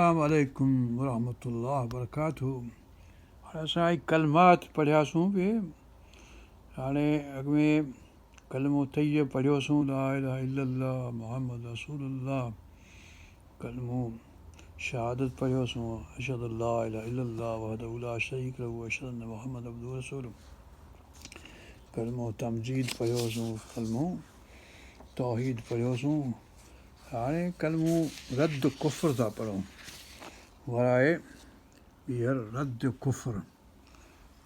السلام عليڪم ورحمة الله وبرڪاته هاڻي اسان هي ڪلمات پڙهياسون به هاڻي اڳ ۾ ڪلمو طيب پڙهيوسون لا اله الا الله محمد رسول الله ڪلمو شهادت پڙهيوسون اشهد ان لا اله الا الله وحده لا شريڪ له اشهد ان محمد عبده ورسوله ڪلمو تمجيد پڙهيوسون ڪلمو توحيد پڙهيوسون هاڻي ڪلمو رد ڪفر ٿا پڙهون. ورائي ٻيهر رد ڪفر.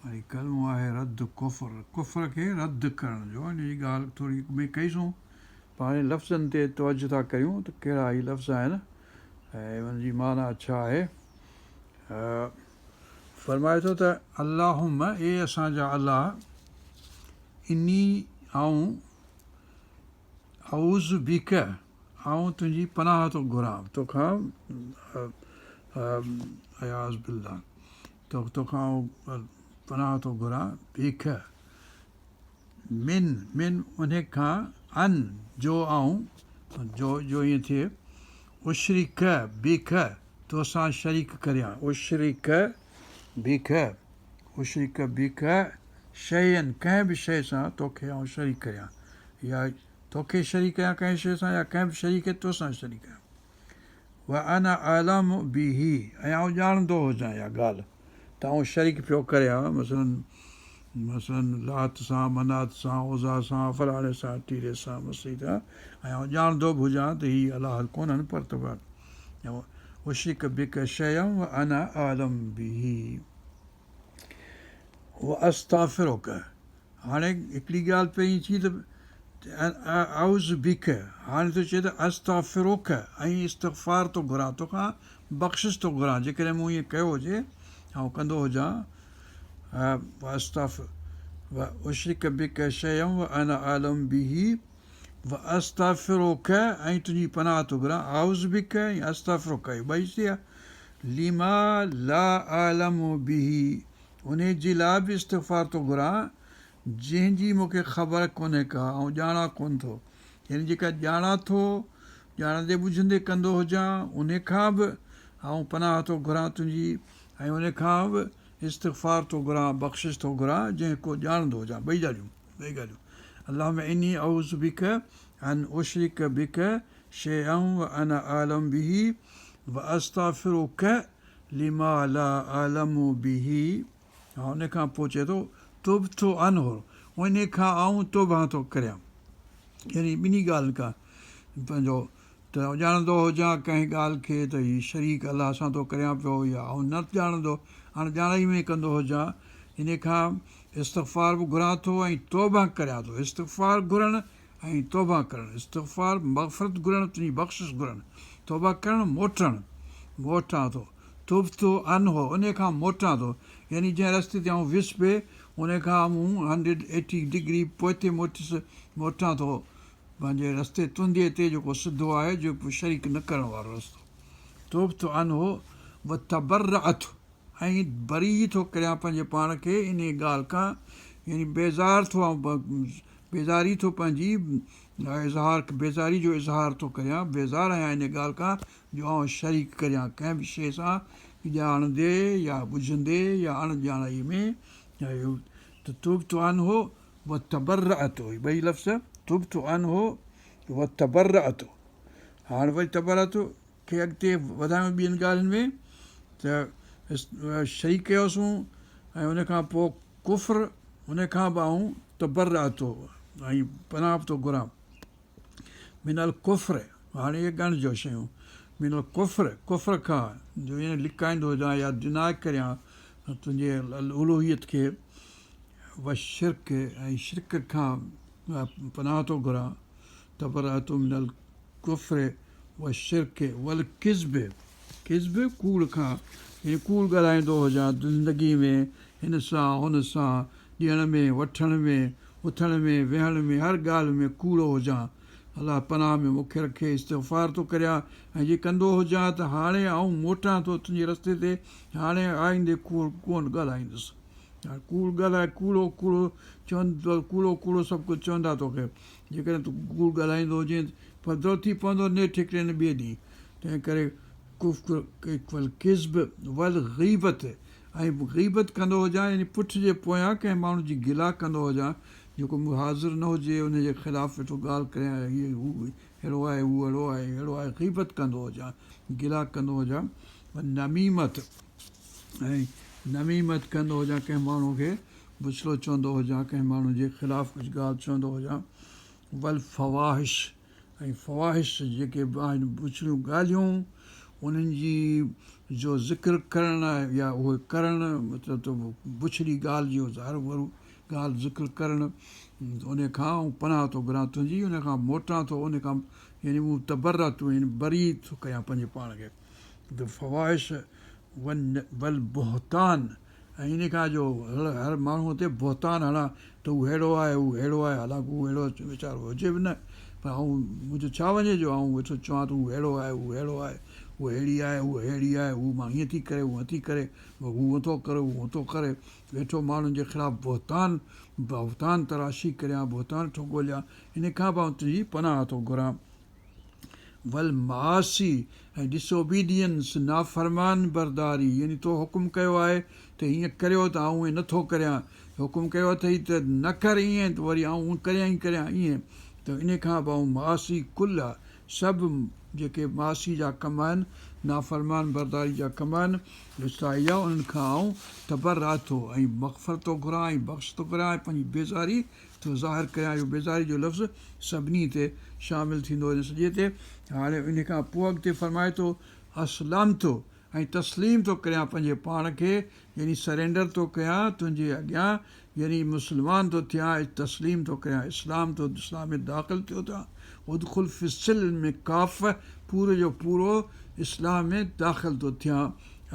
وري ڪلمو آهي رد ڪفر. ڪفر کي رد ڪرڻ جو. ان جي ڳالهه ٿوري اڳ ۾ ڪئي سون. پر هاڻي لفظن تي توجه ٿا ڪريون ته ڪهڙا هي لفظ آهن ۽ ان جي معنيٰ ڇا آهي. فرمائي ٿو ته اللهم اي اسان جا الله اني آئون اعوذ بک، آئون تنهنجي پناهه ٿو گهران توکان، عياذ بالله، توکان آئون پناهه ٿو گهران، بک، من، من انهي کان، ان، جو آئون، جو، جو ائين ٿئي، اشرڪ، بک، توسان شريڪ ڪريان، اشرڪ، بک، اشرڪ بک، شيئا، ڪنهن به شيء سان توکي آئون شريڪ ڪريان يا توکي شريڪ ڪريان ڪنهن شيء سان يا ڪنهن به شيء کي توسان شريڪ ڪريان. وانا اعلم به ۽ آئون ڄاڻندو هجان اها ڳالهه ته آئون شريڪ پيو ڪريان مثلا مثلا لات سان منات سان عزيٰ سان فلاڻي سان ٽيري سان مسيح سان ۽ آئون ڄاڻندو به هجان ته هي الله ڪونهن پر ته اشرڪ بک شيئا وانا اعلم به واستغفرک هاڻي هڪڙي ڳالهه پهرين ٿي ته اعوذ بک هاڻي ٿو چئي ته استغفرک ۽ استغفار ٿو گهران توکان بخشش ٿو گهران جيڪڏهن مون ائين ڪيو هجي آئون ڪندو هجان واستغفر واشرڪ بک شيئا وانا اعلم به واستغفرک ۽ تنهنجي پناهه ٿو گهران اعوذ بک ۽ استغفرک اهي ٻئي ٿيا لما لا اعلم به انهي جي لاء به استغفار ٿو گهران جنهن جي مون کي خبر ڪونهي ڪا، آئون ڄاڻان ڪونه ٿو. يعني جيڪا ڄاڻان ٿو، ڄاڻندي ٻجهندي ڪندو هجان، انهي کان به آئون پناهه ٿو گهران تنهنجي ۽ انهي کان به استغفار ٿو گهران، بخشش ٿو گهران، جنهن ڪو ڄاڻندو هجان. ٻئي ڳالهيون، ٻئي ڳالهيون. اللهم اني اعوذ بک ان اشرڪ بک شيئا وانا اعلم به واستغفرک لما لا اعلم به ها ان کان پوء چئي ٿو تبت عنه ان کان آئون توبه ٿو ڪريان يعني ٻنهي ڳالهين کان پنهنجو ته ڄاڻندو هجان ڪنهن ڳالهه کي ته هي شريڪ الله سان ٿو ڪريان پيو يا آئون نه ڄاڻندو اڻ ڄاڻائي ۾ ڪندو هجان ان کان استغفار به گهران ٿو ۽ توبه ڪريان ٿو استغفار گهرڻ ۽ توبه ڪرڻ، استغفار، مغفرت گهرڻ، تنهنجي بخشش گهرڻ، توبه ڪرڻ، موٽڻ، موٽان ٿو، تبت عنه، انهيء کان موٽان ٿو، يعني جنهن رستي تي آئون ويس پئي، انهيء کان مون هنڊريڊ ايٽي ڊگري پوئتي موٽيس، موٽان ٿو پنهنجي رستي تنديء تي جيڪو سڌو آهي، جيڪو شريڪ نه ڪرڻ وارو رستو. تبت عنه وتبرأت. ۽ بري ٿو ڪريان پنهنجي پاڻ کي انهيء ڳالهه کان، يعني بيزار ٿو بيزاري ٿو پنهنجي اظهار بيزاري جو اظهار ٿو ڪريان، بيزار آهيان انهيء ڳالهه کان جو آئون شريڪ ڪريان ڪنهن به شيء سان ڄاڻندي يا ٻجهندي يا اڻ ڄاڻائيء ۾ ته تبت عنه وتبرأت اهي ٻئي لفظ تبت عنه وتبرأت هاڻ وري تبرأت کي اڳتي وڌايون ٻين ڳالهين ۾ ته شريڪ ڪيوسون ۽ ان کان پوء ڪفر ان کان به آئون تبرأت ۽ پناهه به ٿو گهران من الڪفر هاڻي اهي ڳڻجو شيون من الڪفر ڪفر کان جو يعني لڪائيندو هجان يا ڊناء ڪريان تنهنجي الوهيت کي والشرڪ ۽ شرڪ کان پناهه ٿو گهران تبرأت من الڪفر والشرڪ والڪذب، ڪذب ڪوڙ کان، يعني ڪوڙ ڳالهائيندو هجان زندگي ۾ هن سان هن سان، ڏيڻ ۾ وٺڻ ۾، اٿڻ ۾ ويهڻ ۾ هر ڳالهه ۾ ڪوڙو هجان، الله پناهه ۾ مون کي رکي، استغفار ٿو ڪريان ۽ جي ڪندو هجان ته هاڻي آئون موٽان ٿو تنهنجي رستي تي، هاڻي آئيندي ڪوڙ ڪونه ڳالهائيندس. ڪوڙ ڳالهائي ڪوڙو ڪوڙو چوندو ڪوڙو ڪوڙو سڀ ڪجهه چوندا توکي جيڪڏهن تون ڪوڙ ڳالهائيندو هجين پڌرو ٿي پوندو نيٺ هڪڙي نه ٻئي ڏينهن تنهن ڪري ڪفر والڪذب والغيبت ۽ غيبت ڪندو هجان يعني پٺ جي پويان ڪنهن ماڻهو جي گلا ڪندو هجان جيڪو حاضر نه هجي ان جي خلاف ويٺو ڳالهه ڪريان هي هو ههڙو آهي هو اهڙو آهي ههڙو آهي غيبت ڪندو هجان گلا ڪندو هجان والنميمت ۽ نميمت ڪندو هجان ڪنهن ماڻهو کي بڇڙو چوندو هجان ڪنهن ماڻهو جي خلاف ڪجهه ڳالهه چوندو هجان والفواحش ۽ فواحش جيڪي به آهن بڇڙيون ڳالهيون انهن جي جو ذڪر ڪرڻ يا اهي ڪرڻ مطلب ته بڇڙي ڳالهه جو هروڀرو ڳالهه ذڪر ڪرڻ ان کان آئون پناهه ٿو گهران تنهنجي ان کان موٽان ٿو ان کان يعني مون تبرأت يعني بري ٿو ڪيان پنهنجي پاڻ کي ته فواحش والبهتان ۽ انهيء کان جو هر ماڻهوء تي بهتان هڻان ته هو ههڙو آهي، هو ههڙو آهي، حالانڪ هو اهڙو ويچارو هجي به نه، پر آئون منهنجو ڇا وڃي جو آئون ويٺو چوان ته هو ههڙو آهي، هو ههڙو آهي، هوء ههڙي آهي، هوء ههڙي آهي، هو مان هيئن ٿي ڪري، هو هيئن ٿي ڪري، هو هونئن ٿو ڪري، هو هونئن ٿو ڪري، ويٺو ماڻهن جي خلاف بهتان، بهتان تراشي ڪريان، بهتان ٿو ڳوليان، انهيء کان به آئون تنهنجي پناهه ٿو گهران. والمعاصي ۽ ڊس اوبيڊينس، نافرمان برداري، يعني تو حڪم ڪيو آهي ته هيئن ڪريو ته آئون ائين نٿو ڪريان، حڪم ڪيو اٿئي ته نه ڪر ائين ته وري آئون ڪريان ئي ڪريان ائين ته انهي کان به آئون معاصي ڪلها سڀ جيڪي معاصي جا ڪم آهن، نافرمان برداري جا ڪم آهن، گستاخي جا، انهن کان آئون تبرأت ۽ مغفرت ٿو گهران ۽ بخش ٿو گهران ۽ پنهنجي بيزاري ٿو ظاهر ڪريان اهو بيزاري جو لفظ سڀني تي شامل ٿيندو ان سڄي تي هاڻي ان کان پوء اڳتي فرمائي ٿو اسلمت ۽ تسليم ٿو ڪريان پنهنجي پاڻ کي يعني سرينڊر ٿو ڪيان تنهنجي اڳيان يعني مسلمان ٿو ٿيان ۽ تسليم ٿو ڪريان اسلام ٿو اسلام ۾ داخل ٿيو ٿيان ادخل في السلم ڪافة پورو جو پورو اسلام ۾ داخل ٿو ٿيان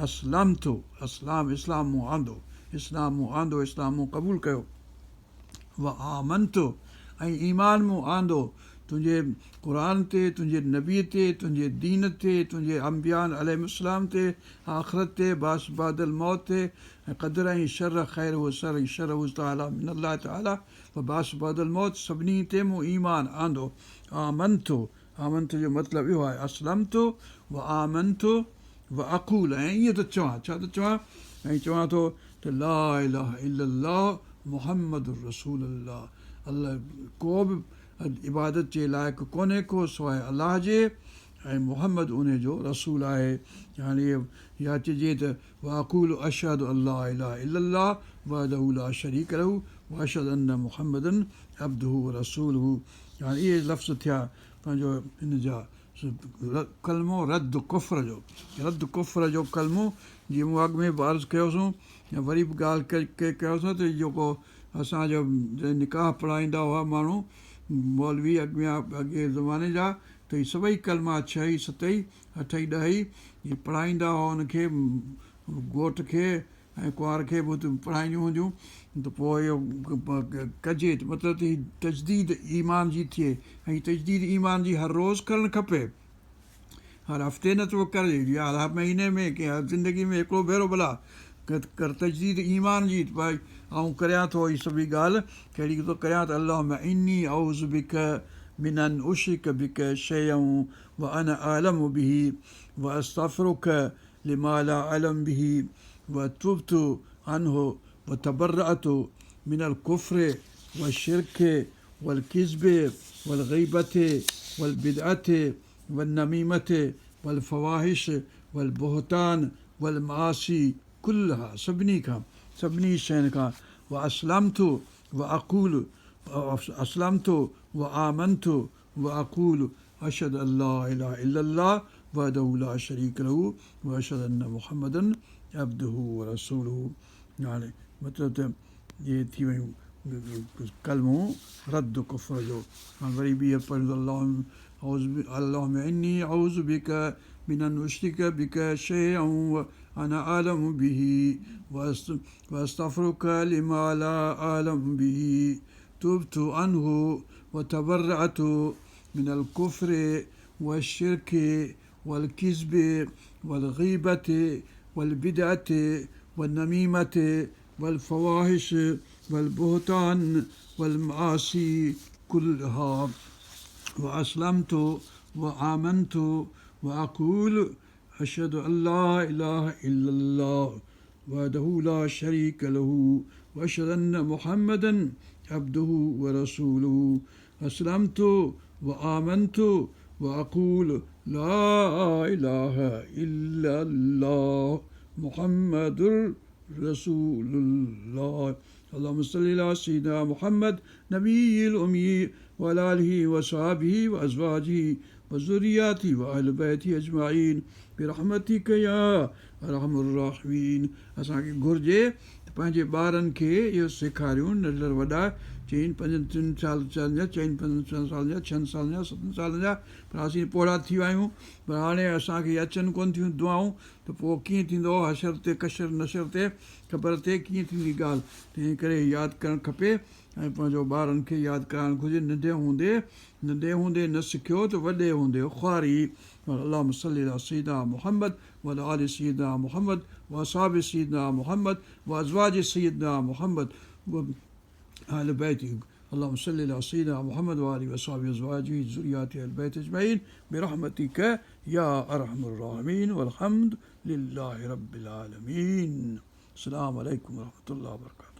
اسلمت اسلام اسلام مون آندو اسلام مون آندو اسلام مون قبول ڪيو. وآمنت ۽ ايمان مون آندو تنهنجي قرآن تي، تنهنجي نبي تي، تنهنجي دين تي، تنهنجي انبيائن عليهم السلام تي، آخرت تي، بعث بعد الموت تي ۽ قدر ۽ شر خيره شر ۽ شره تعالي من الله تعالي وبعث بعد الموت سڀني تي مون ايمان آندو. آمنت آمنت جو مطلب اهو آهي اسلمت وآمنت واقول ۽ ائين ٿو چوان، ڇا ٿو چوان؟ ۽ چوان ٿو ته لا اله الا الله محمد رسول الله الله ڪو به عبادت جي لائق ڪونهي ڪو سواء الله جي ۽ محمد انهي جو رسول آهي هاڻي يا چئجي ته واقول اشهد ان لا اله الا الله وحده لا شريڪ له واشهد ان محمدا عبده ورسوله هاڻي اهي لفظ ٿيا پنهنجو ان جا ڪلمو رد ڪفر جو رد ڪفر جو ڪلمو جيئن مون اڳ ۾ به عرض ڪيوسون ۽ وري به ڳالهه ڪيوسون ته جيڪو اسان جو نڪاح پڙهائيندا هئا ماڻهو مولوي اڳ ۾ اڳي زماني جا ته هي سڀئي ڪلما ڇهه ئي ست ئي اٺ ئي ڏهه ئي هي پڙهائيندا هئا ان کي گهوٽ کي ۽ ڪنوار کي به پڙهائينديون هونديون ته پوء اهو ڪجي ته مطلب ته هي تجديد ايمان جي ٿئي ۽ تجديد ايمان جي هر روز ڪرڻ کپي هر هفتي نه ٿو ڪري يا هر مهيني ۾ ڪي هر زندگي ۾ هڪڙو ڀيرو ڀلا ڪر تجديد ايمان جي ڀائي آئون ڪريان ٿو هي سڀئي ڳالهه ڪهڙي ٿو ڪريان ته اللهم اني اعوذ بک من ان اشرڪ بک شيئا وانا اعلم به واستغفرک لما لا اعلم به وتبت عنه وتبرأت من الڪفر والشرڪ والڪذب والغيبة والبدعة والنميمة والفواحش والبهتان والمعاصي ڪلها سڀني کان سڀني شين کان واسلمت واقول اسلمت وآمنت واقول اشهد ان لا اله الا الله وحده لا شريڪ له واشهد ان محمدا عبده ورسوله هاڻي مطلب ته اهي ٿي ويون ڪلمو رد ڪفر جو هاڻي وري ٻيهر پڙهيون ته اللهم اني اعوذ بک من ان اشرڪ بک شيئا وانا اعلم به واستغفرک لما لا اعلم به تبت عنه وتبرأت من الڪفر والشرڪ والڪذب والغيبة والبدعة والنميمة والفواحش والبهتان والمعاصي كلها واسلمت وآمنت واقول اشهد ان لا اله الا الله وحده لا شريڪ له واشهد ان محمدا عبده ورسوله اسلمت وآمنت واقول لا اله الا الله محمد رسول الله اللهم صل على سيدنا محمد نبي الامي وعلى اله وصحبه وازواجه وذرياته واهل بيته اجمعين برحمتك يا ارحم الراحمين اسان کي گهرجي ته پنهنجي ٻارن کي اهو سيکاريون ننڍڙ وڏا چئن پنجن ٽن سالن جا چئن پنجن ڇهن سالن جا ڇهن سالن جا ستن سالن جا پر اسين پوڙها ٿي ويا آهيون پر هاڻي اسان کي اچن ڪونه ٿيون دعائون ته پوء ڪيئن ٿيندو حشر تي ڪشر نشر تي قبر تي ڪيئن ٿيندي ڳالهه تنهن ڪري ياد ڪرڻ کپي ۽ پنهنجو ٻارن کي ياد ڪرائڻ گهرجي ننڍي هوندي ننڍي هوندي نه سکيو ته وڏي هوندي خواري اللهم صل علي سيدنا محمد وعلي آل سيدنا محمد واصحاب سيدنا محمد وازواج سيدنا محمد واهل بيته اللهم صل على سيدنا محمد وآله وصحبه وازواجه ذرياته اهل بيت اجمعين برحمتك يا ارحم الراحمين والحمد لله رب العالمين السلام عليڪم ورحمة الله وبرڪاته.